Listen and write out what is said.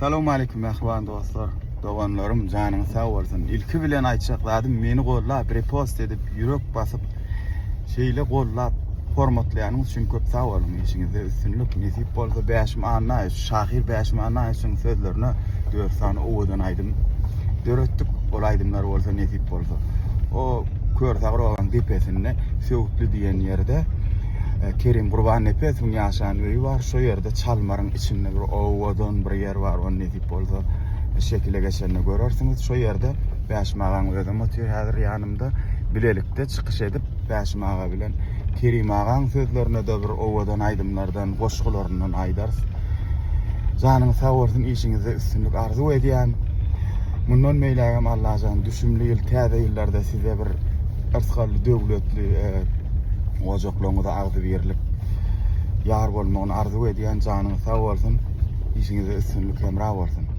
Salowmaleýkim mähriban dostlar, doganlarym janyňyz sag bolsun. Ilki bilen aýtjak zadym meni gollap, repost edip, ýürek basyp, şeýle gollap hormatlaýanyňyz üçin köp sag boluň. Işiňizde üstünlik, nesip bolsa Bäşim Annaýew, şahyr Bäşim Annaýewiň sözlerine 4 sany owadan aýdym döretdik. Ol aýdymlar bolsa nesip bolsa. O Körsagyr obaň depesinde Söwütli diýen ýerde e, Kerim Gurbannepesowyň ýaşan öýi bar. Şo ýerde çalmaryň içinde bir owadan bir ýer bar. Ony nesip bolsa şekile geçende görersiňiz. Şo ýerde Bäşim agaň özem otyr häzir ýanymda. Bilelikde çykyş edip Bäşim aga bilen Kerim agaň sözlerine-de bir owadan aýdymlardan, goşgularyndan aýdarys. Janyňyz sag bolsun, işiňizde üstünlik arzuw edýän. Mundan beýlägem Allajan düşümli ýyl, täze ýyllarda size bir yrsgally, döwletli, e, ojaklaryňyza agzybirlik ýar bolmagyny arzuw edýän. Janyňyz sag bolsun, işiňizde üstünlik hemra bolsun.